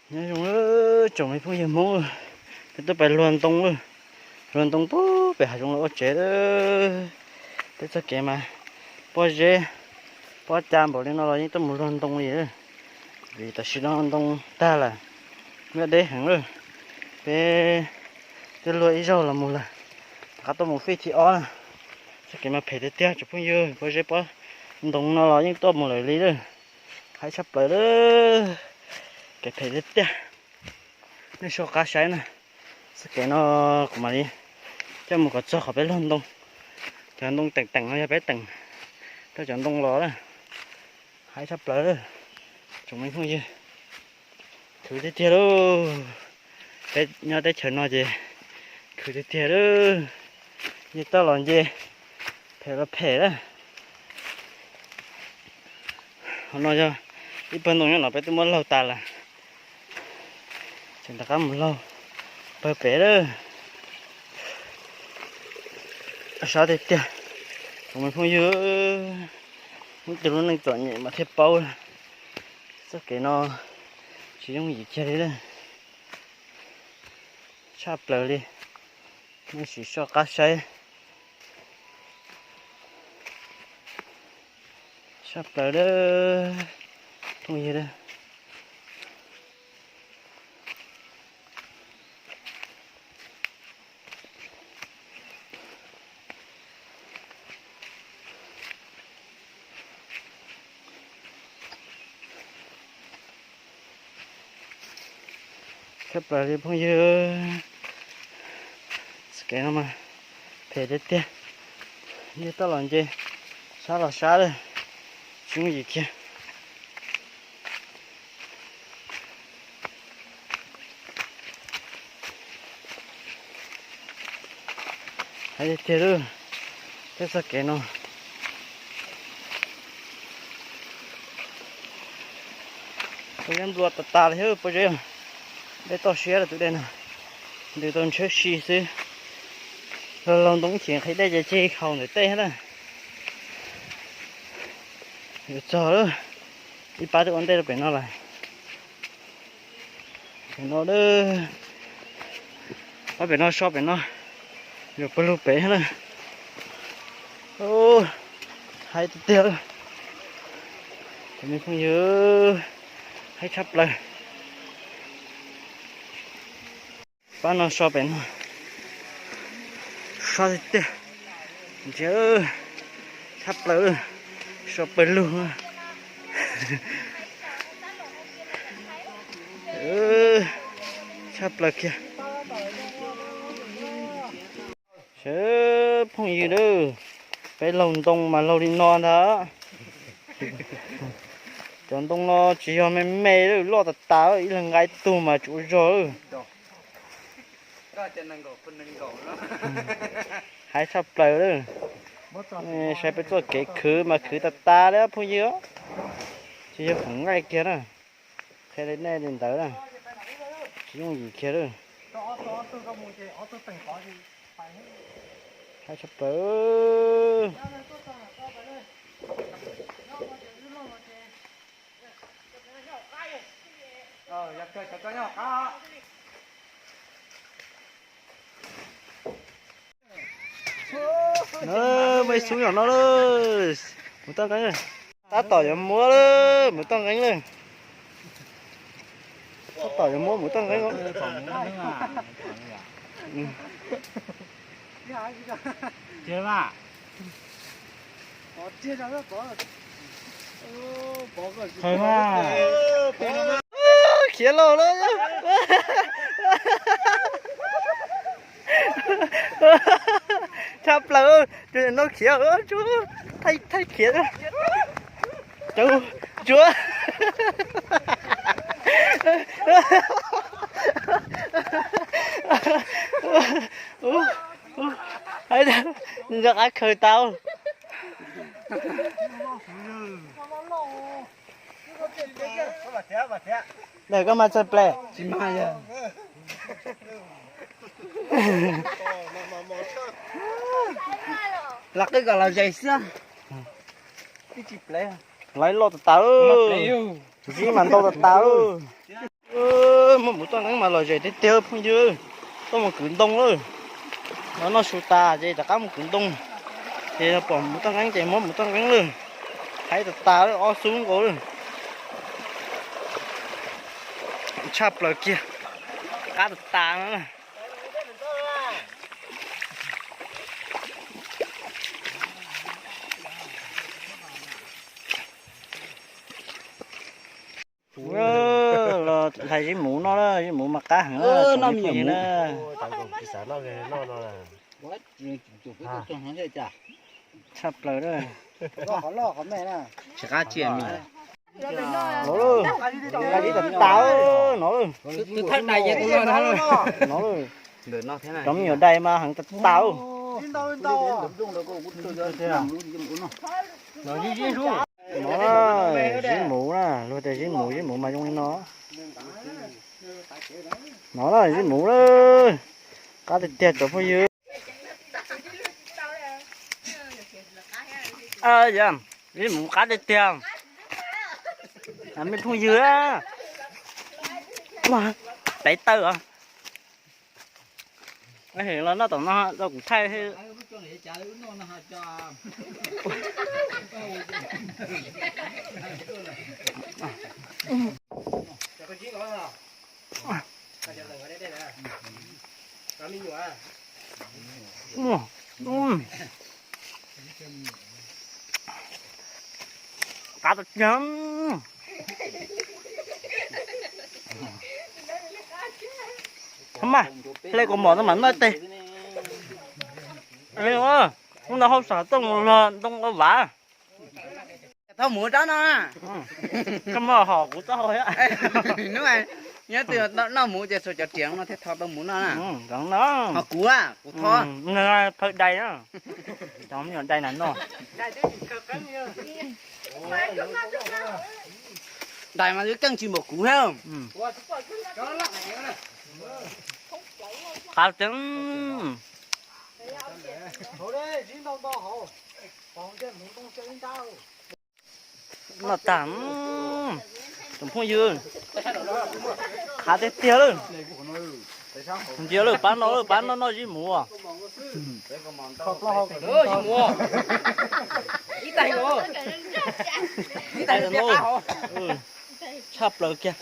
Nyob zoo tsoom me phooj ywg Hmoob, peb tuaj pais luag ntoo, luag ntoo pem hav zoov los ua tsev. Peb txoj kev mas pob zeb pob ca npaum li no los yeej tuaj mus luag ntoo li, vim tam sim no ntoo tag lawm, nyob deb heev lawm. Peb twb luag ib zaug los mus lawm, rov qab tuaj mus fij thib ob na. Txoj kev mas phem tiag tiag tsoom phooj ywg, pob zeb pob ntoo no los yeej tuaj mus lawm li lawm. Haib tshaj plaws lawm, kev phem tiag tiag. Nej soj qab saib na, txoj kev no kuv mam li coj mus kom txog qhov peb luag ntoo. Cov ntoo teem teem no yog peb teem rau cov ntoo los na. Haib tshaj plaws lawm tsoom me phooj ywg, khwv tiag tiag lauj. Peb nyob teb chaws no ces khwv tiag tiag lauj. Nce toj los nce, phem los phem lawm. Qhov no yog ib pawg ntoo nyob no peb twb muab laug tas lawm, tseem rov qab mus laug pawg pem lawm. Sab tiag tiag tsoom me phooj ywg, ib tug lub neej txom nyem mas thiaj paub txoj kev no tsis yooj yim kiag li lawm. Tshaj plaws li, nej sim soj qab saib. Tshaj plaws lawm phooj ywg. Tshaj plaws li phooj ywg, txoj kev no mas phem tiag tiag. Nce toj los nce, sab los sab lawm, tsis yooj yim kiag. Haib tiag tiag lawm, peb txoj kev no pob zeb nplua tas tas li thiab pob zeb. Dej toj siab lawm tus dej no, ntws tau ntshiab si xwb. Laug laug ntoo ib chim nqhis dej ces tseg haus ntawm tej thiab na. Yuav txog lawm, ib pab twb ua ntej rau pem no lawm. Pem no, pab pem no so pem no, yuav pawg lug pem thiab na. Haib tiag tiag, cov me phooj ywg, haib tshaj plaws. Pab no so pem no, sab tiag tiag, ntsia, tshaj plaws, so pawg lug, tshaj plaws kiag. Sawv phooj ywg, peb laug ntoo mas laug li no ntag. Cov ntoo no tsis yog me me, loj tas tas, ib leeg nqa ib tug mas tsis ua zog. Haib tshaj plaws lawm. Saib peb txoj kev khwv mas khwv tas tas li phooj ywg, tsis yog khoom nqaij kiag na. Qhia li nej li ntawd na, tsis yooj yim kiag lawm. Haib tshaj plaws. Muaj ib xub nyom no lawm, mus toj nqeeb. Tab tom yuav muab lawm, mus toj nqeeb lawm. Tab tom yuav muab mus toj nqeeb. Khiav lauj lauj. Tshaj plaws, tus no khiav, thaij khiav. Tsuav. Nco qab khaws tau. Daws koj mas txawj ple. Los qwj kom los zes xwb. Laiv loj tas tas, zib mas ntau tas tas. Muab mus toj nqeeb mas lom zem tiag tiag phooj ywg. Tuaj mus kwv ntoo lawm. Noj su tas ces rov qab mus kwv ntoo. Ces pom mus toj nqeeb ces muab mus toj nqeeb lawm. Haib tas tas lawm, ob xub nkaus lawm. Tshaj plaws kiag. Qab tas tas no. Los hlais zib muv noj, zib muv mas qab heev na. Tshaj plaws. Tsis qab tsia mis. Qab zib tas tas no. No, cov me nyuam dais mas heev tas tas. No, zib muv na, luag tias zib muv, zib muv mas zoo li no. No na, zib muv na, qab tiag tiag cov phooj ywg. Zib muv qab tiag tiag. Me phooj ywg, peb tawm os. Los noj tom no rau kuv thaij. Qab tas tiag. Mas hle kaus mom no mas noj ib teg. Hnub no hauj sam tuaj mus log ntoo ua vav. Thauj mus rau no na. Koj muab hom kuv txoj hau thiab. Hnub nyob twg noj mus ces xuas cov riam no thiaj thauj tau mus no na. Hos kuv, kuv thauj. Phawj dais na. Cov me nyuam dais na no. Dais mas twb keej tsis npaum kuv thiab. Qab tiag. Noj tag, tus phooj ywg, qab tiag tiag lawm. Ntsia lawm, pab no lawm, pab no noj zib muv. Zib muv. Tshaj plaws kiag.